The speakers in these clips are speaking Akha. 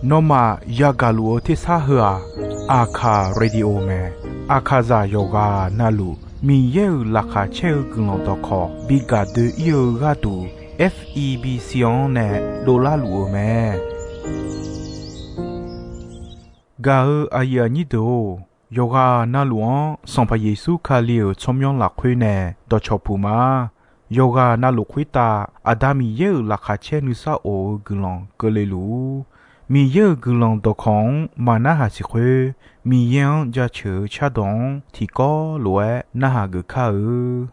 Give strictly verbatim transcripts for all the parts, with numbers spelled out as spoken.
Nawmaf yagaq luf-eu tersar heu-aq, Aqkaq Radio mae. Aqkaqzaq yawqghaq navluf Miqyaer-euq laqkhaq caer-eu guiqlanq dawqkawq bi gaq doe-ir-eu gharduq, F E B C-anr nae dovlar luf-eu mae. Gaq-eu aqyuif aqnyir deuq-or, yawqghaq navluf-anr Sanqpaq Yeqsur Kali-euq tsawrmyanr lafkhoer nae dawqcawq puq ma. Yawqghaq navluf khoertav Aqda Miqyaer-euq laqkhaq caer nuisar of-eu guiqlanq keuvle luf-ur. Miqyaer-euq guiqlanq dawqkawq-anr maq narhaq siq khoer, Miqyaer-anr jaceuq-eu cardawq-anr tiqkawv lof-aer narhaq geuf kar-eu.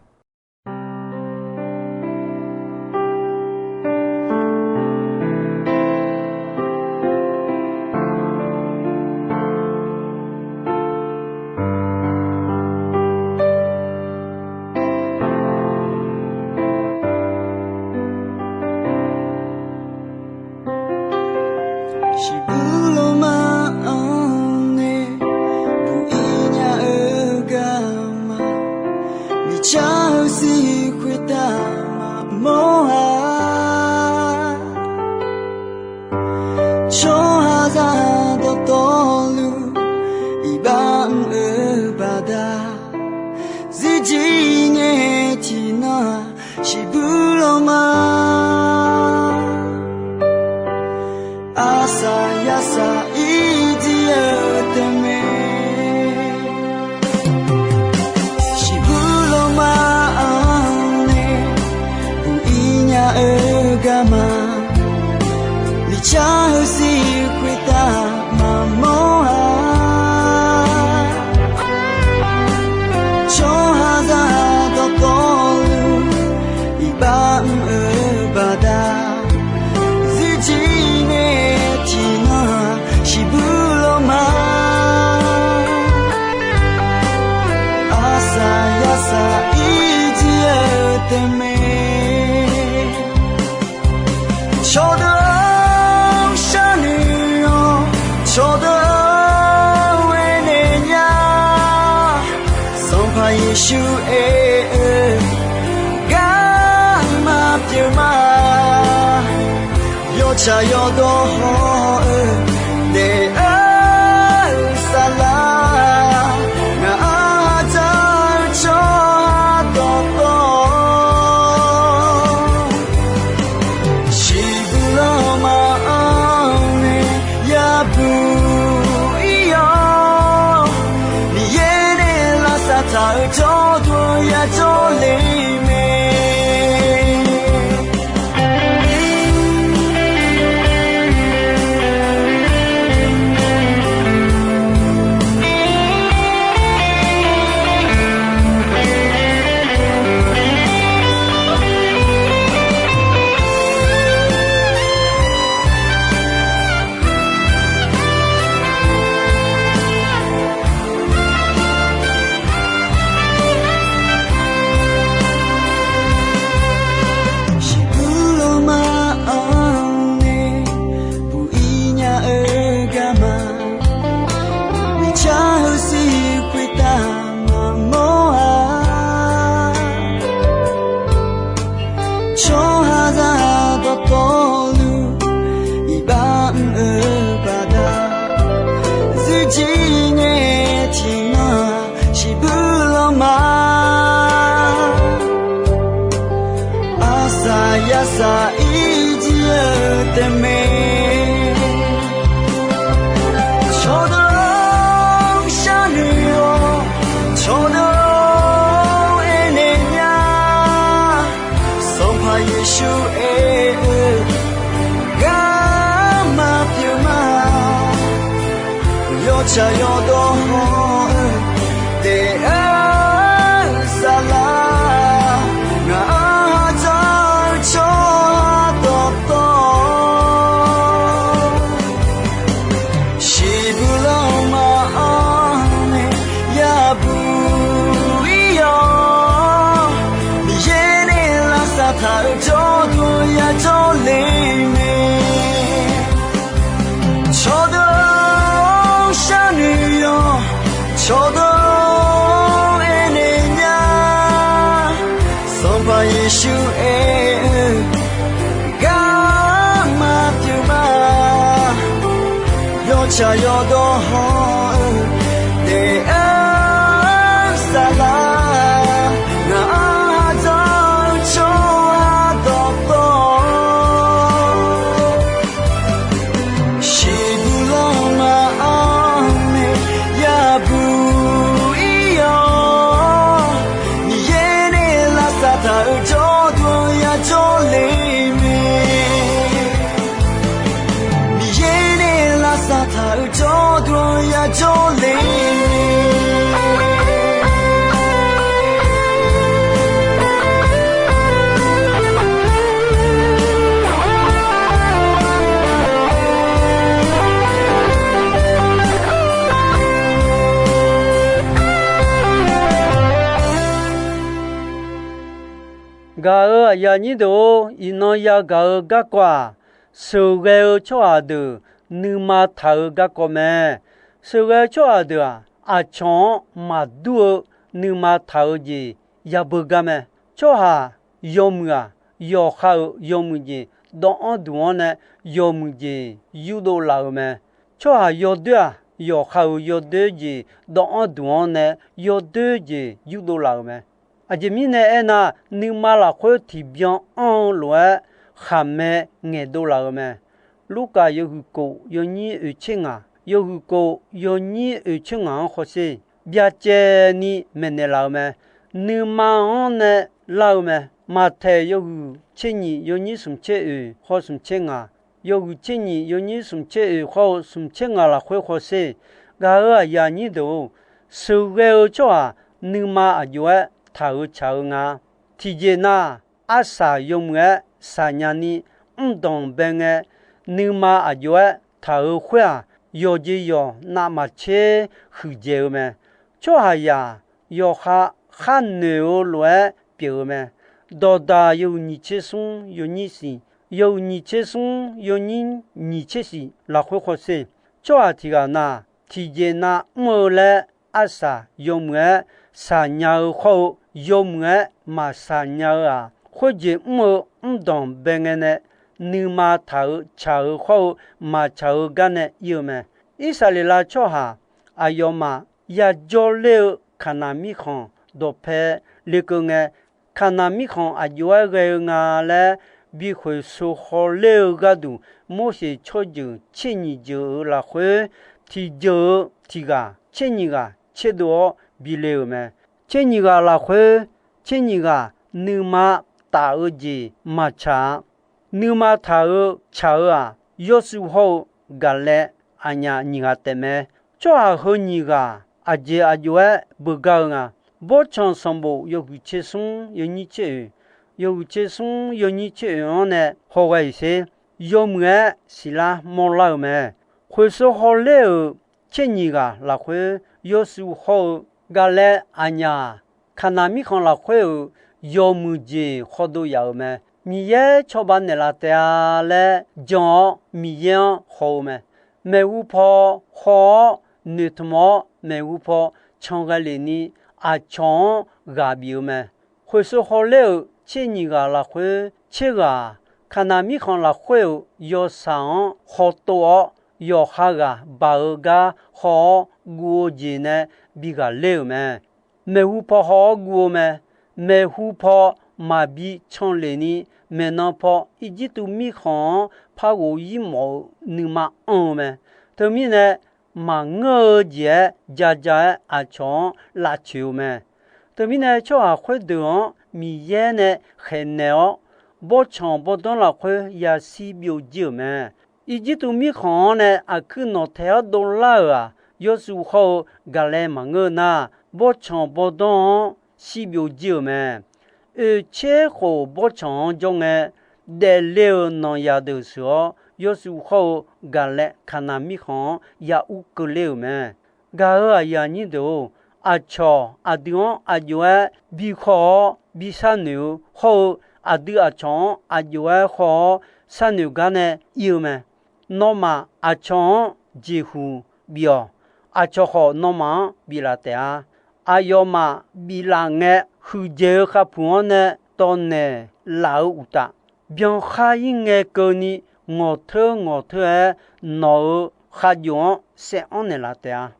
Shiqbuq lawma-anr nae buq-ir nya-eu garma, miqcar-eu sir khoertav maqmawr-a. Tsawrhaqzaq dawqtawvluf iqbax mr-eu baqda, zirjir ngae tiqnan-aq, shiqbuq lawma arsaq yarsaq ir jir-eu tae mae. Shiqbuq lawma-anr nae buq-ir nya-eu garma, miqcar-eu sir khoertav maqmawr-a. Tsawrhaqzaq dawqtawvluf iqbax mr-eu baqda, zirjir ngae tiqnan-aq, shiqbuq lawma arsaq yarsaq ir jir-eu tae mae. Cawqdeuq-or, sharnoeq-awq. Cawqdeuq-or, aernaeq nya. Sanqpaq Yeqsur aer-eu garma pyeuf ma. Yawtsaq yawdawr haw-eu daef-eu saflar, ngaq-anr dzaq-eu tsawrhaq dawqtawv, shiqbuq lawma-anr nae yabuq ir-awr, Miqyaer nae lavsav taq-eu jawrduq yajawr le mae. Shiqbuq lawma-anr nae buq-ir nya-eu garma, miqcar-eu sir khoertav maqmawr-a. Tsawrhaqzaq dawqtawvluf iqbax mr-eu baqda, zirjir ngae tiqnan-aq, shiqbuq lawma arsaq yarsaq ir jir-eu tae mae. Cawqdeuq-or, sharnoeq-awq. Cawqdeuq-or, aernaeq nya. Sanqpaq Yeqsur aer-eu garma pyeuf ma. Yawtsaq yawdawr haw-eu daef-eu saflar, ngaq-anr dzaq-eu tsawrhaq dawqtawv, shiqbuq lawma-anr nae yabuq ir-awr, Miqyaer nae lavsav taq-eu jawrduq yajawr le mae. Cawqdeuq-or, sharnoeq-awq. Tsaq yawdawr hawr-eu daef-aer saflar, ngaq-anr dzawr-eu tsawrhaq dawqtawvluf, siqbuq lanma-anr nae yabuq ir-awr, Miqyaer nae lavsav taq-euq jawrduq-anr yajawr le mae. Miqyaer nae lavsav taq-euq jawrduq-anr yajawr le mae. Gaq-euq aqyuif aqnyir deuq-or, iqnan yagaq-eu garkawv-aq, sheuqghae-eu tsawrhaq deuq nuima taq-eu garkawv mae. Sheuqghae-eu tsawrhaq deuq-aq, aqcawq-anr maqdur-eu nuima taq-eu jeq yabeu gar mae. Tsawrhaq yawmuiq-aq, yawqha-euq yawmuiq jeq dawvanr duq-anr nae yawmuiq jeq yurdov laf-euq mae. Tsawrhaq yawdoer-aq, yawqha-euq yawdoer jeq dawvanr duq-anr nae yawdoer jeq yurdov laf-euq mae. Aqjeq mirnae aernar, nuima lafkhoer tiqbyan anr-eu lof-aer khaqmae ngaeqdov laf-euq mae. Lurkaf yawhuiq kof yawnyir oeq tser ngaq, yawhuiq kof yawnyir oeq tser ngaq-anr hawsher, byacaevni maeqnaeq laf-euq mae. Nuima-anr nae lar-eu mae. Maqtaeq yawhuiq tser nyiq yawnyir smq tser oeq khawr smq tser ngaq, yawhuiq tser nyiq yawnyir smq tser oeq khawr-eu smq tser ngaq lafkhoer hawsher. Gaq-euq aqyuif aqnyir deuq-or, sheuqghae-eu tsawrhaq nuima aqjox-aer taq-eu tsaq-eu nga. Tiqjeq nav, arsaq yawmuiq-aer shaqnya ni mrdanq bae ngae, nuima aqjox-aer taq-eu khoer-aq, yawqjeq yawq navmaqtser huiqdzaeq-eu mae. Tsawrhaqzaq yawqha khar noeq-eu lof-aer pyeuf-eu mae. Dawqdaq yawhuiq nyiq tser smr yawnyir siq, yawhuiq nyiq tser smr yawnyir nyiq tser siq lafkhoer hawsher. Tsawrhaq tiq ghaq na, tiqjeq nav mr-eu laer arsaq yawmuiq-aer shaqnya-eu khawr-eu, yawmuiq-aer maqshaq nya-eu-aq, khoerjeq mr-eu mrdanq bae ngae nae nuima taq-eu tsaq-eu khawr-eu maqtsaq-eu gar nae ir-eu mae. Irsaqleqlav tsawrhaq aqyawfmaf yajawr ler-eu Kaqnaq mirkhanq dawqpae lekeuv ngae, Kaqnaq mirkhanq aqjox-aer ghae-eu nga laer bi khoeqsov hawler-eu gharduq, Morseq tsawrjeuq tser nyiq jeuq-euq lafkhoer tiqjeuq-eu tiq ghaq tser nyiq ghaq tserdov-awr bi le-euq mae. Tser nyiq ghaq lafkhoer tser nyiq ghaq nuima taf-eu jeq maqtsaq-a. Nuima taq-eu tsaq-eu-aq, Yawrshuv hawr-eu Gaqlaev aqnyaf nyiq ghaq taefmae. Tsawrhaq heu nyiq ghaq aqjeq aqjox-aer beugar-eu nga. Bawrtsanq sanqbof yawhuiq tser smr yawnyir tser oeq, yawhuiq tser smr yawnyir tser oeq-anr nae hawghae-iq sher, yawmuiq-aer siqlar mawrlar-eu mae. Khoeqsov hawler-euq tser nyiq ghaq lafkhoer, Yawrshuv hawr-eu Gaqlaev aqnyaf, Kaqnaq mirkhanq lafkhoer-euq yawmuiq jeq hawdov yaf-euq mae. Miqyaer cawba naeqlaf taef-a laer jan-awr Miqyaer-anr haw-eu mae. Maeqhu paw haw-awr noeqtmq-awr maeqhu paw can ghae lef ni aqcawq-anr ghaq bif-eu mae. Khoeqsov hawler-euq tser nyiq ghaq lafkhoer tser ghaq, Kaqnaq mirkhanq lafkhoer-euq yawshaq-anr hawtov-awr, yawqha ghaq baq-eu gar haw-awr guv-eu jeq nae bi ghaqler-euq mae. Maeqhu paw haw-awr guv-eu mae. Maeqhu paw maqbi can lef ni, maeqnan paw Irjirtuv mirkhanq-anr par ghof-ir mawf-eu nuima anr-eu mae. Teumirnae, maqngeur-eu jeq-aer ja ja-aer aqcawq-anr lavcoeq-eu mae. Teumirnae, tsawrhaq khoerdeuq-anr Miqyaer nae khaeqnaeq-awr, bawrtsanq bawrdanr lafkhoer yashir byovjir-euq mae. Irjirtuv mirkhanq-anr nae aqkuir nawqtaeq-awr dovlar-euq-aq, Yawrshuv hawr-eu Gaqlaev maqngeur-eu nar, bawrtsanq bawrdanr-anr shir byovjir-euq mae. Oeq tser khof bawrtsanq-anr jawr ngae, daefle-euq nanqyaq deuq sheuq-awr, Yawrshuv hawr-eu Gaqlaev Kaqnaq mirkhanq-anr ya ur keuvler-euq mae. Gaq-euq aqyuif aqnyir deuq-or, aqcawq aqdui-anr aqjox-aer bi haw-awr bi sharnoeq-eu hawr-eu, aqdui aqcawq-anr aqjox-aer haw-awr sharnoeq gar nae ir-eu mae. Nawmaf aqcawq-anr jeqhuq bif-awq. Aqcawq khawf nawmaf-anr biflaf taef-a. Aqyawfmaf biflaf ngae, huiqdzaeq-eu khavpuq-anr nae tawqnaeq laf-eu uqtaf, byankhar ir ngae keuvni ngawqteur ngawqteur-aer nawq-euq khajof-anr saev-anr naeqlaf taef-a.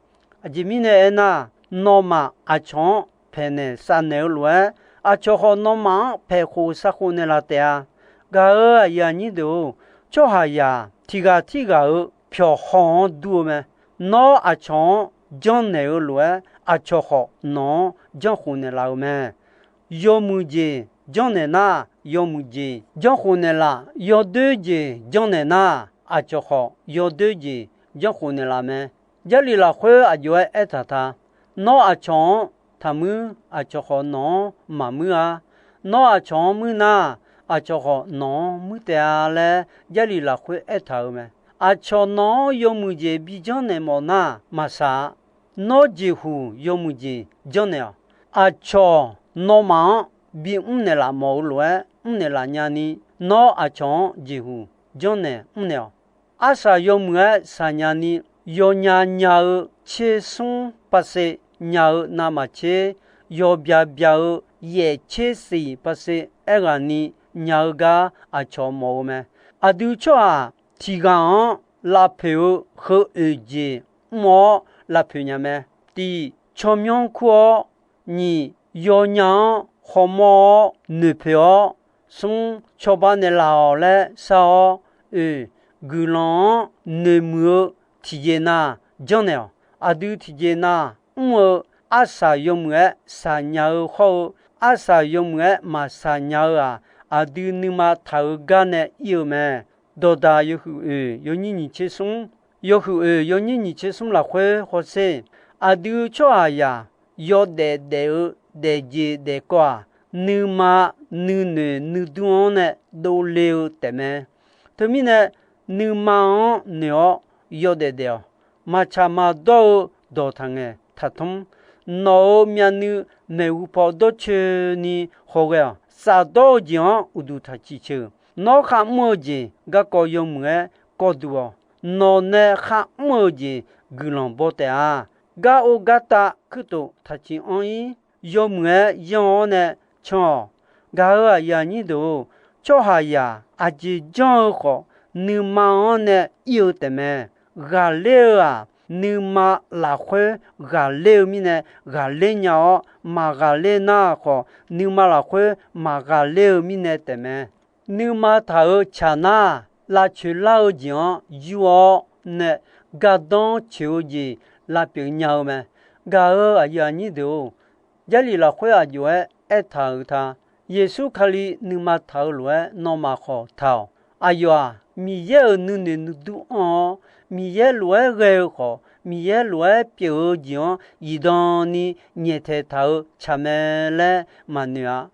Aqjeq mirnae aernar, nawmaf aqcawq-anr paeqnaeq shavnaeq-eu lof-aer, aqcawq khawf nawmaf-anr paeqkhof shavkhof naeqlaf taef-a. Gaq-euq aqyuif aqnyir deuq-or, tsawrhaqzaq tiq ghaq tirghaq-euq pyawqhaw-anr dur-eu mae. Nawr aqcawq-anr janrnaeq-eu lof-aer, aqcawq khawf nawq-anr janrkhof naeqlaf-eu mae. Yawmuiq jeq janrnaeq nar, yawmuiq jeq janrkhof naeqlaf. Yawdoer jeq janrnaeq nar, aqcawq khawf yawdoer jeq janrkhof naeqlaf mae. Jarlif lafkhoer aqjox-aer aertaq ta. Nawr aqcawq-anr taqmuir, aqcawq khawf nawq-anr maqmuir-a. Nawr aqcawq-anr muir nar, aqcawq khawf nawq-anr muir taef-a laer Jarlif lafkhoer aertaq-euq mae. Aqcawq nawq-anr yawmuiq jeq bi janrnaeq mawf nar maqsaq-a. Nawr jeqhuq yawmuiq jeq janrnaeq-awq. Aqcawq nawmaf-anr bimr naeqlaf mawf-eu lof-aer mrnaeq laf nyani, nawr aqcawq-anr jeqhuq janrnaeq mrnaeq-awq. Arsaq yawmuiq-aer saqnya ni, yawnya nya-eu tser smr pasev nya-eu navmaqtser, yawbya bya-eu yaef tser siq pasev aerghaq ni nya-eu gar aqcawq mawf-eu mae. Aqdui tsawrhaq tiq ghaq-anr lavpoeq-eu heu oeq jeq mr-awr lavpoeq nya mae. Tiq, tsawrmyanr kur-awr, nyiq, yawnya-anr khawmawr-awr noeqpoeq-awr, smr, cawba naeqlaf-awq laer shar-awr, oeq, guiqlanq-anr noeqmuiq-eu tiqjeq na janrnaeq-awq. Aqdui tiqjeq na mr-eu arsaq yawmuiq-aer saqnya-eu hawr-eu, arsaq yawmuiq-aer maqsaq nya-eu-aq, aqdui nuima taq-eu gar nae ir-eu mae. Dawqdaq yawhuiq oeq yawnyir nyiq tser smr, yawhuiq oeq yawnyir nyiq tser smr lafkhoer hawsher. Aqdui tsawrhaqzaq yawdaef daef-eu daefjeq daefkawv-aq, nuima nuinoeq nuidur-anr nae dovle-eu taefmae. Teumirnae, nuima-anr noeq-awr yawdaef daef-awq. Maqtsaq maqdawr-eu dawq taqngaeq taqtmr. Nawq-euq myavnuiv maeqhu paw dawrcoeni hawghae-awq. Shafdawr-eu jeq-anr uqduq taqciq ceuq. Nawr kharmr-eu jeq garkawv yawmuiq-aer kawvduq-awq. Nawq nae kharmr-eu jeq guiqlanq baw taef-a. Gar or gar tav kuirtof taqciq anr-ir. Yawmuiq-aer yanr-awr nae can-awq. Gaq-euq aqyuif aqnyir deuq-or, tsawrhaqzaq aqjeq janr-eu khawf, nuima-anr nae ir-eu taefmae. Ghaqler-eu-aq, nuima lafkhoer ghaqler-eu mirnae ghaqler nya-awr, maqghaqler nar khawf, nuima lafkhoer maqghaqler-eu mirnae taefmae. Nuima taq-euq tsaq nar, lavcoeq lar-eu jeq-anr yur-awr nae gardanr coeq-eu jeq lavpyeuf nya-eu mae. Gaq-euq aqyuif aqnyir deuq-or, Jarlif lafkhoer aqjox-aer aertaq-euq ta. Yeqsur Kali nuima taq-eu lof-aer nawmaf khawf taq-awq. Aqyawf-aq, Miqyaer-euq nuinoeq nuidur anr-awr, Miqyaer lof-aer ghae-eu khawf, Miqyaer lof-aer pyeuf-eu jeq-anr zifdan ni nyaeftaeq taq-eu tsaq mae laer maqnoeq-a.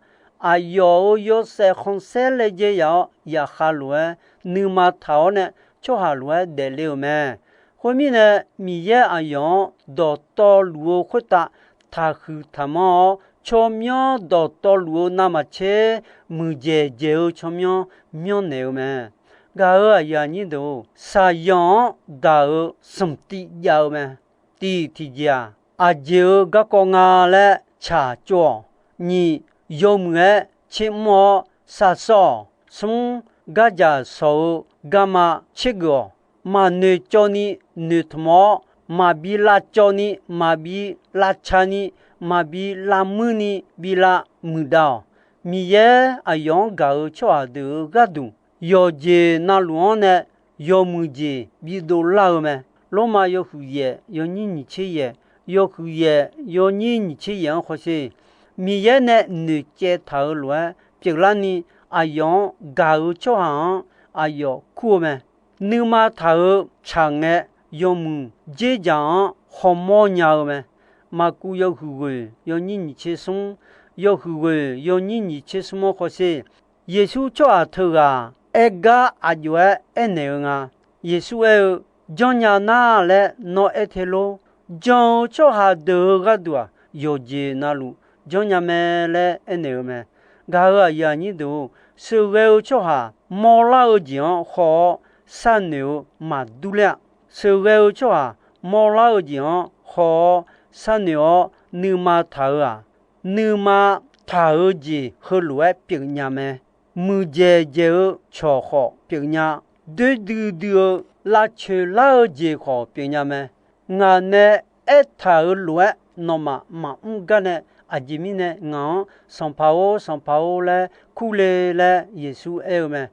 Aqyawf-euq yawshaef khanqsaer laejae yaf-awr, zaqkhav lof-aer nuima taq-awr nae tsawrhaq lof-aer daefle-euq mae. Khoermirnae, Miqyaer aqyawf-anr dawqtawvluf-eu khoertav taqhuiq taqmanr-awr, tsawrmyanr dawqtawvluf-eu navmaqtser muiqdzaeq dzaeq-eu tsawrmyanr myanrnaeq-eu mae. Gaq-euq aqyuif aqnyir deuq-or, shaqzanq-anr daq-euq smq tiv jav-eu mae. Tiq tiqjeq-aq, aqjeq-euq garkawv nga laer tsaq tsov-awq. Nyiq, yawmuiq-aer tser mr-awr shar sawr-awq. Smr, gardzaq shawq-eu garma tsergeuf-awq. Maqnoeq cawv ni noeqtmq-awr, maqbi lavcawv ni maqbi lavca ni maqbi lavmuir ni bi lavmuiq dav-awq. Miqyaer aqyawf-anr gaq-euq tsawrhaq deuq-euq gharduq, yawqjeq navluf-anr nae yawmuiq jeq bidov lar-eu mae. Lormav yawhuiq yaef yawnyir nyiq tser yaef, yawhuiq yaef yawnyir nyiq tser yaef-anr hawsher. Miqyaer nae noeqcaev taq-euq lof-aer pyeuflarni, aqyawf-anr gaq-euq tsawrhaq-anr aqyawf kur-eu mae. Nuima taq-euq tsaq ngae, yawmuiq dzerdzaq-anr hawmawr nya-eu mae. Maqkuv yawhuiq ghoeq yawnyir nyiq tser smr, yawhuiq ghoeq yawnyir nyiq tser smr-anr hawsher. Yeqsur tsawrhaq teughaq aer gar aqjox-aer aernaeq-eu nga. Yeqsur aer-eu, Janrnya nar laer nawr aer te lor. Jan-eu tsawrhaq deuq-euq gharduq-aq, yawqjeq navluf janrnya mae laer aernaeq-eu mae. Gaq-euq aqyuif aqnyir deuq-or, sheuqghae-eu tsawrhaq mawrlar-eu jeq-anr haw-awr sharnoeq-eu maqdur ler-a. Sheuqghae-eu tsawrhaq mawrlar-eu jeq-anr haw-awr sharnoeq-awr nuima taq-euq-aq, nuima taq-euq jeq heulof-aer pyeufnya mae. Muiqdzaeq dzaeq-eu cawq khawf pyeufnya, doer duidui-eu lavcoeq lar-eu jeq khawf pyeufnya mae. Ngaq nae aertaq-euq lof-aer nawmaf maqmr gar nae, aqjeq mirnae ngaq-anr Sanqpaq-or, Sanqpaq-or laer kurle laer Yeqsur aer-eu mae.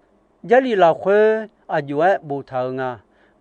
Jarlif lafkhoer aqjox-aer boftaq-euq nga.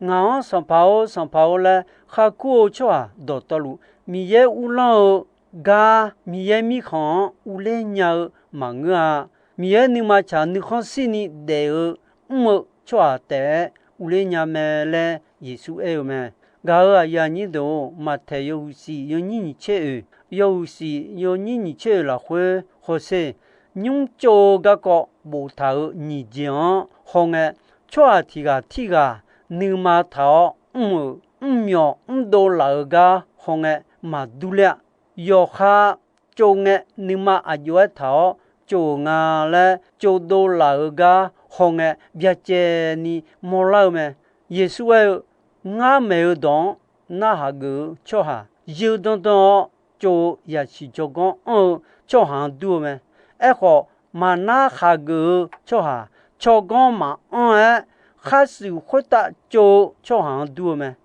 Ngaq-anr Sanqpaq-or, Sanqpaq-or laer kharkur-eu tsawrhaq dawqtawvluf, Miqyaer uvlanr-eu gar Miqyaer Mirkhanq-anr uvler nya-eu maqngeur-a. Miqyaer nuima tsaq nuikhanr shirni daef-eu mr-eu tsawrhaq taef-aer uvler nya mae laer Yeqsur aer-eu mae. Gaq-euq aqyuif aqnyir deuq-or, Maqtaeq yawhuiq shif yawnyir nyiq tser oeq, yawhuiq shif yawnyir nyiq tser oeq lafkhoer hawsher, nymr tsov-eu garkawv boftaq-euq nyiq jeq-anr hawngae, tsawrhaq tiq ghaq tirghaq nuima taq-awr mr-euq mrmyawq mrdov laf-euq gar hawngae maqdur ler-a. Yawqha tsov ngae nuima aqjox-aer taq-awr tsov-euq nga laer tsovdov laf-euq gar hawngae byacaevni mawrlar-eu mae. Yeqsur aer-eu, Ngar maeq-eu dawq-anr narhaq geuf-eu tsawrhaq, yeu dandan-awr tsov-eu yasiq jawrganr anr-eu tsawrhaq-anr dur-eu mae. Aerkhawf, maqnar khaq geuf-eu tsawrhaq, tsawrganr maqanr-aer, khar shuif khoertav tsov-eu tsawrhaq-anr dur-eu mae.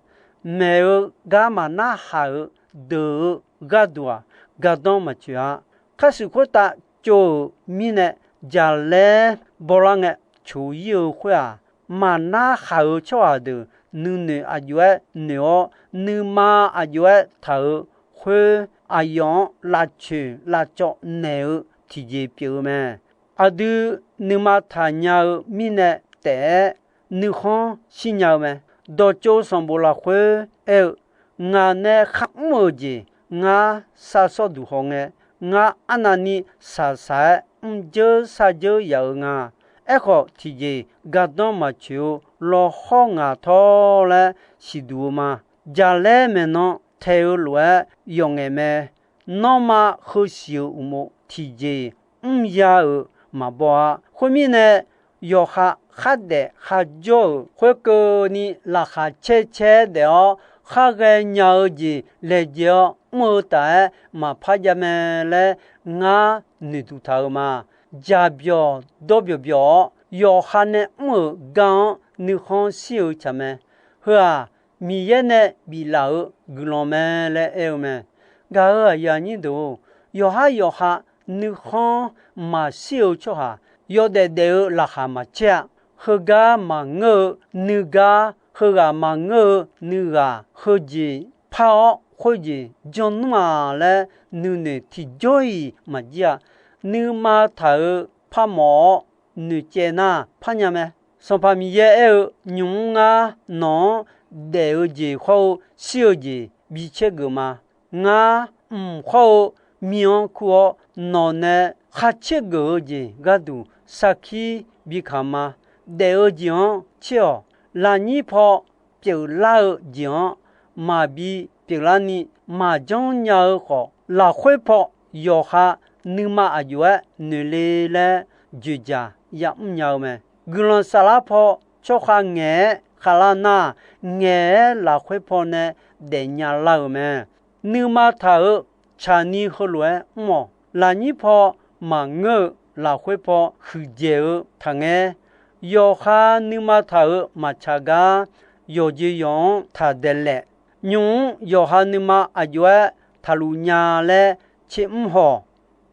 Maeq-eu gar maqnar haq-euq deuq-eu gharduq-aq, gardanr maqtsoeq-a. Khar shuif khoertav tsov-euq mirnae, jaqlaer bawlar ngae coq-ir-eu khoer-aq, maqnar haq-euq tsawrhaq deuq nuinoeq aqjox-aer noeq-awr, nuima aqjox-aer taq-euq khoer, aqyawf-anr lavcoeq lavcawv naeq-eu tiqjeq pyeuf-eu mae. Aqdui nuima taqnya-eu mirnae taef-aer nuikhanr shirnya-eu mae. Dawqtsov sanqbof lafkhoer aer-eu, Ngaq nae kharmr-euq jeq ngar sar sawr duq hawngae, ngar arnavni shaqshaq-aer mrjeur sarjeur yaf-eu nga. Aerkhawf, tiqjeq gardanr maqtsoeq-eu lawhawr ngaq tawr laer siqduq-eu ma. Jaqlaer maeqnan tae-eu lof-aer yawf ngaeq mae. Nanrma heusiq-euq uqmov tiqjeq mrya-euq maqbaw-a. Khoermirnae, yawqha khardaef kharjawr-euq khoerkeuvni laqkhaq caer caer-aer daef-awr, khar ghaenya-eu jeq laejae-awr mr-eu taf-aer maqpar jav mae laer ngar noeqduq taq-euq ma. Jaqbyawq dawrbyawq byawq-awr, yawqha nae mr-euq gar-anr nuikhanr shir-eu tsaq mae. Heu-aq, Miqyaer nae biflaf-euq guiqlanq mae laer aer-eu mae. Gaq-euq aqyuif aqnyir deuq-or, yawqhar yawqha nuikhanr maqshir-eu tsawrhaq, yawdaef daef-eu laqkhaq maqcaer-a. Heugar maqngeur-eu nuigar, heughaq maqngeur-eu nuighaq, heujeq par-awr khoerjeq janr nmr-aq laer nuinoeq tiqjawr-iq maqjir-a. Nuima taq-euq parmawf-awr noeqcaev nar parnya mae. Sanqpaq Miqyaer aer-eu, Nymq-mr ngar nawq-anr daef-eu jeq khawr-eu shir-eu jeq bicaer geuf ma. Ngar mq khawr-eu mir-anr kur-awr, nawq nae khar caer geuf-eu jeq gharduq sarkir bikaq ma. Daef-eu jeq-anr caer-awq. Lafnyir paw pyeuflar-eu jeq-anr maqbi pyeuflarni maqjanr nya-eu khawf, lafkhoer paw yawqha nuima aqjox-aer noeq le laer dzoeqdzaq yamr nya-eu mae. Guiqlanq saflar paw tsawrkhav ngaeq-aer khaqlar nar, ngaeq-aer lafkhoer paw nae daefnya lar-euq mae. Nuima taq-euq tsaqni heulof-aer mr-awq. Lafnyir paw maqngeur-eu lafkhoer paw huiqdzaeq-eu taqngaer, yawqha nuima taq-euq maqtsaq gar yawqjeq yawq-anr taq daeqlaef. Nymq-mr yawqha nuima aqjox-aer taqluf nya laer tsermr haw-awq.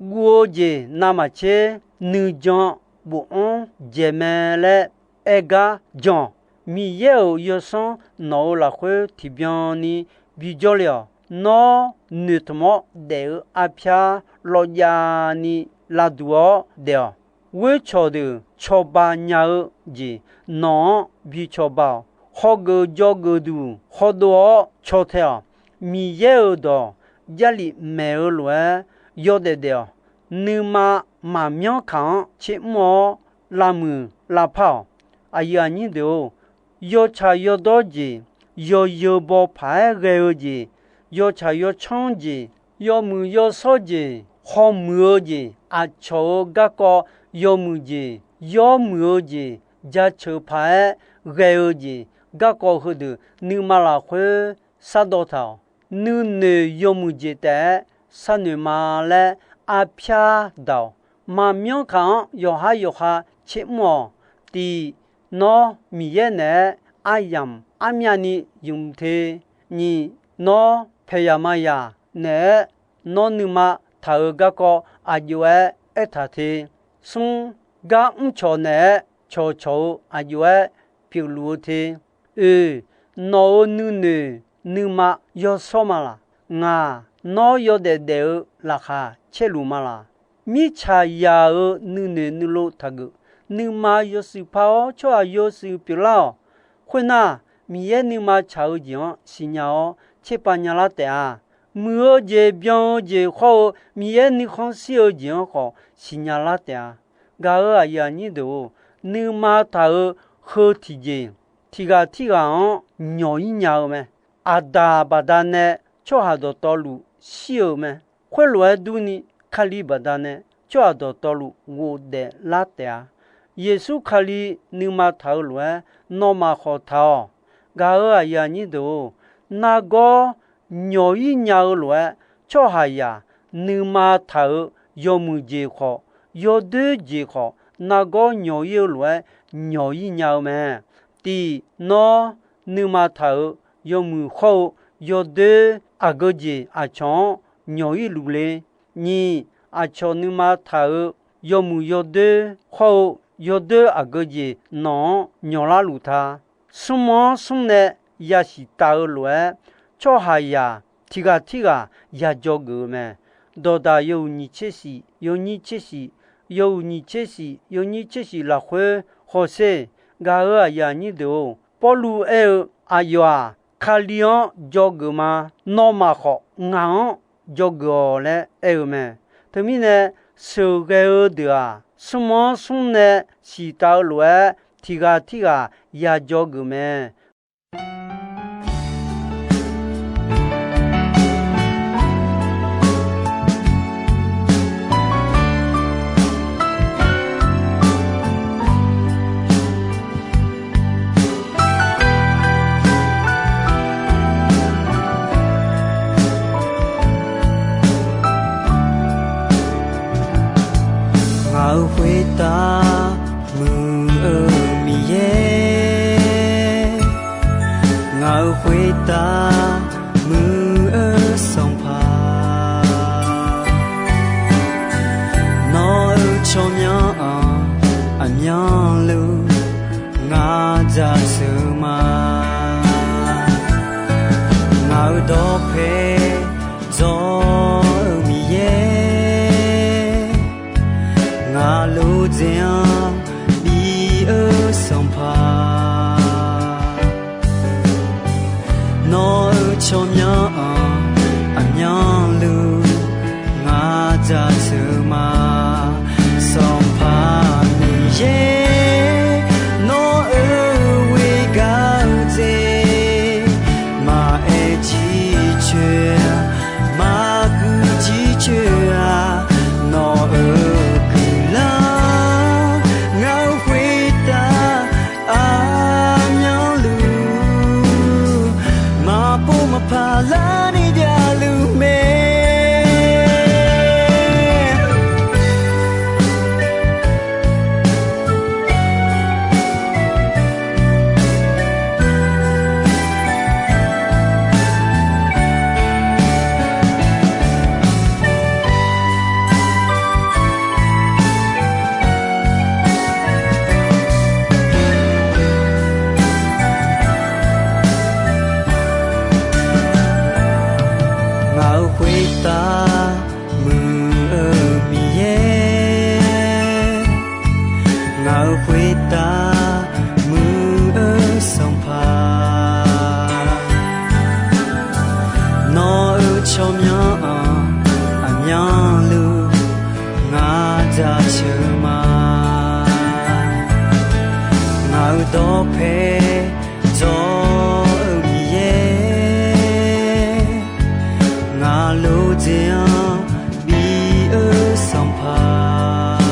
Guv-eu jeq navmaqtser nuijan bofanr dzaeq mae laer aer gar jan-awq. Miqyaer-euq Yawsanr nawq-euq lafkhoer tiqbyan ni bijawr le-awq. Nawr noeqtmq-awr daef-eu arpyar lawvjav ni lavduq-awr daef-awq. Ghoercawq deuq cawba nya-eu jeq nawq-anr bi cawba-awq. Hawgeuf jawgeuf duq hawdov-awr caw tae-awq. Miqyaer-euq dawq Jarlif maeq-eu lof-aer yawdaef daef-awq. Nuima maqmyanr kaq-anr tsermr-awr lavmuiq lavpar-awq. Aqyuif aqnyir deuq-or, yawtsaq yawdawr jeq, yawzeu baw paq-aer ghae-eu jeq, yawtsaq yawcanr jeq, yawmuiq yawshawr jeq, hawmuiq-eu jeq, aqcawq-euq garkawv yawmuiq jeq, yawmuiq-eu jeq, jaceuq paq-aer ghae-eu jeq, garkawv heudeuq nuima lafkhoer sardawv taq-awq. Nuinoeq yawmuiq jeq taef-aer sharnoeq ma laer arpyar daq-awq. Maqmyanr kaq-anr yawqhar yawqha tsermr-awq. Tiq, Nawr Miqyaer naeq-aer aryamq armyavni ymq te. Nyiq, nawr paeqyaq mayaq naeq-aer nawr nuima taq-eu garkawv aqjox-aer aertaq te. Smr, gar mrcawq naeq-aer cawqcawq-eu aqjox-aer pyeufluf-eu te. Oeq, nawq-euq nuinoeq nuima yawshawr ma laq? Ngaq, nawr yawdaef daef-eu laqkhaq caerluf ma laq? Mirtsaq yaq-euq nuinoeq nuilov taqgeuf. Nuima yawshuif par-awr tsawrhaq yawshuif pyeuflar-awq. Khoernar, Miqyaer nuima tsaq-eu jeq-anr siqnya-awr tserpav nyalar taef-a. Muiq-eu jeq, byan-eu jeq khawr-eu Miqyaer nuikhanr shir-eu jeq-anr khawf siqnya lar taef-a. Gaq-euq aqyuif aqnyir deuq-or, nuima taq-euq heu tiqjeq, tiq ghaq tirghaq-anr nyawq-ir nya-eu mae. Aqdaq baqdanae tsawrhaq dawqtawvluf shir-euq mae. Khoerlof-aer durni, Kali baqdanae tsawrhaq dawqtawvluf ghofdaef lar taef-a. Yeqsur Kali nuima taq-eu lof-aer nawmaf khawf taq-awq. Gaq-euq aqyuif aqnyir deuq-or, nargawr nyawq-ir nya-eu lof-aer, tsawrhaqzaq nuima taq-euq yawmuiq jeq khawf, yawdoer jeq khawf, nargawr nyawq-ir-eu lof-aer nyawq-ir nya-eu mae. Tiq, nawr nuima taq-euq yawmuiq khawr-eu yawdoer aqgeu jeq aqcawq-anr nyawq-ir luf le. Nyiq, aqcawq nuima taq-euq yawmuiq yawdoer khawr-eu yawdoer aqgeu jeq nawq-anr nyawqlar luf ta. Smr-anr smr nae yasiq taf-eu lof-aer, tsawrhaqzaq tiq ghaq tirghaq ya dzawgeuf-eu mae. Dawqdaq yawhuiq nyiq tser shif, yawnyir tser shif, yawhuiq nyiq tser shif, yawnyir tser shif lafkhoer hawsher. Gaq-euq aqyuif aqnyir deuq-or, Pawrluv aer-eu, Aqyawf-aq, Kali-anr dzawgeuf ma. Nawmaf khawf ngaq-anr dzawgeuf-awq laer aer-eu mae. Teumirnae, sheuqghae-eu deuq-aq, smr-anr smr nae siqtaf-eu lof-aer, tiq ghaq tirghaq ya dzawgeuf mae. Ngaq-euq khoertav muiq-eu Miqyaer, ngaq-euq khoertav muiq-eu Sanqpaq, nawq-euq tsawrmyanr-anr aqmyanluf ngar jaceuq ma. Ngaq-euq dawqpae dzawr-eu Miqyaer, ngaq lof dzaeq-anr bi-eu Sanqpaq, nawq-euq tsawrmyanr-anr aqmyanluf ngar jaceuq ma. Sanqpaq Miqyaer, nawq-euq ghoer gar-eu dzaeq, maqaer jircoer-a, maqguir jircoer-a, nawq-euq guiqlanq ngaq-euq khoertav aqmyanluf maqpov maqpar larni javluf mae. Ngaq-euq khoertav muiq-eu Miqyaer, ngaq-euq khoertav muiq-eu Sanqpaq, nawq-euq tsawrmyanr-anr aqmyanluf ngar jaceuq ma. Ngaq-euq dawqpae dzawr-eu Miqyaer, ngaq lof dzaeq-anr bi-eu Sanqpaq,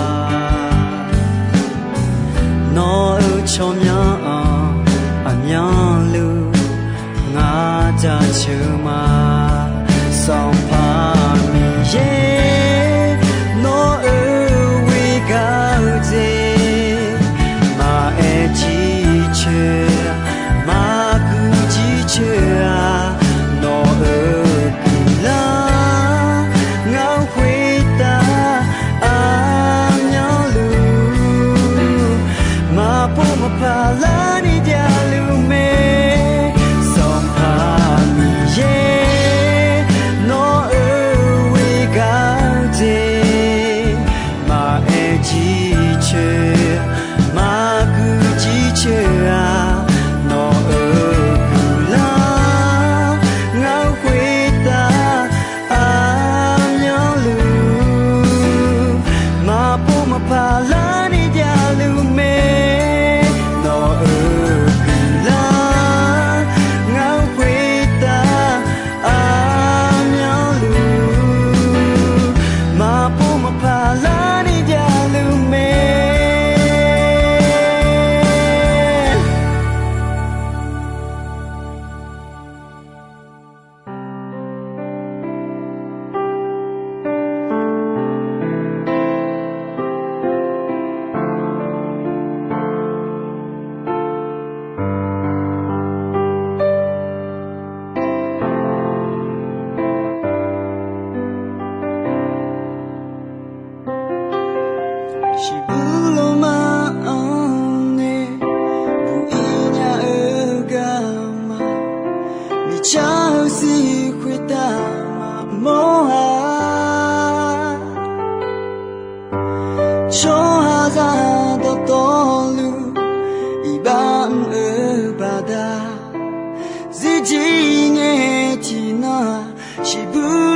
nawq-euq tsawrmyanr-anr aqmyanluf ngar jaceuq ma. Sanqpaq Miqyaer, nawq-euq ghoer gar-eu dzaeq, maqaer jir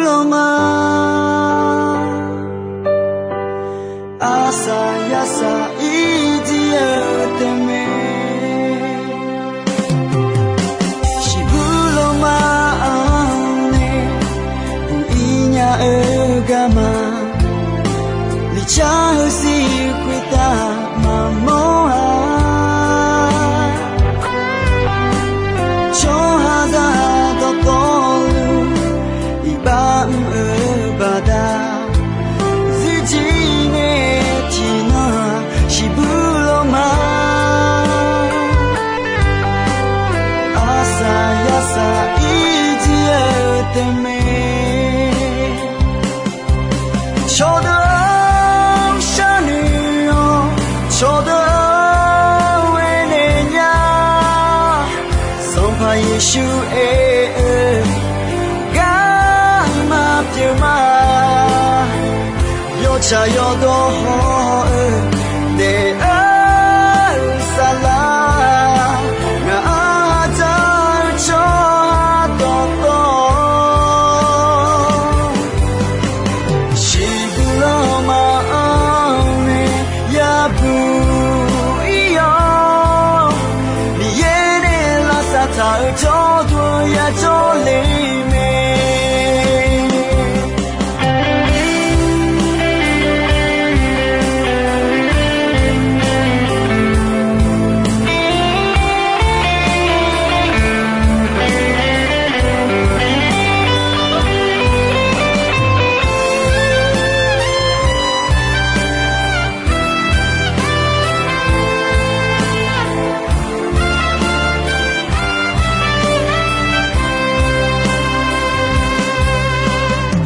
lanma, arsaq yasaq ir jir-eu taef mae. Shiqbuir lanma-anr nae buq ir nya-eu garma, miqcar-eu sir khoertav maqmawr-a. Tsawrhaqzaq dawqtawvluf iqbax mr-eu baqda, zirjir ngae tiqnan shiqbuir lanma, arsaq yasaq ir jir-eu taef mae. Cawqdeuq-anr sharnoeq-awr, cawqdeuq-anr aernaeq nya. Sanqpaq Yeqsur aer-eu garma pyeuf ma. Yawtsaq yawdawr haw-eu daef-eu saflar, ngaq-anr dzaq-eu tsawrhaq dawqtawv, shiqbuir lanma-anr nae yabuq ir-awr, Miqyaer nae lavsav taq-euq jawrduq yajawr le mae.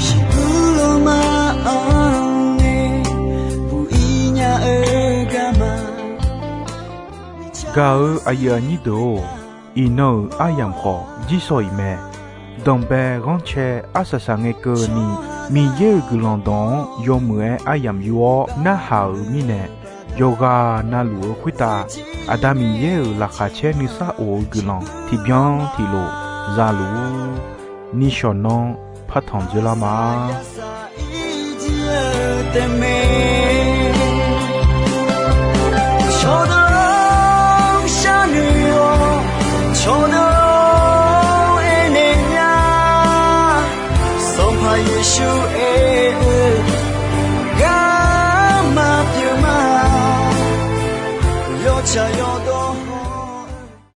Shiqbuir lanma-anr nae buq ir nya-eu garma. Gaq-eu aqyuif aqnyir deuq-or, iqnan-euq aryamq khawf jirsawq iq mae. Danqbae ghanrcae arsaq saq ngae keuvni, Miqyaer-euq guiqlanq dawq-anr yawmuiq-aer aryamq yur-awr narhaq-euq mirnae, yawqghaq navluf-eu khoertav Aqda Miqyaer-euq laqkhaq caer nuisar of-eu guiqlanq tiqbyan tiqlof za luf-ur. Nishawq nanr partanq dzeurlar ma. Cawqdeuq-anr sharnoeq-awr, cawqdeuq-anr aernaeq nya. Sanqpaq Yeqsur aer-eu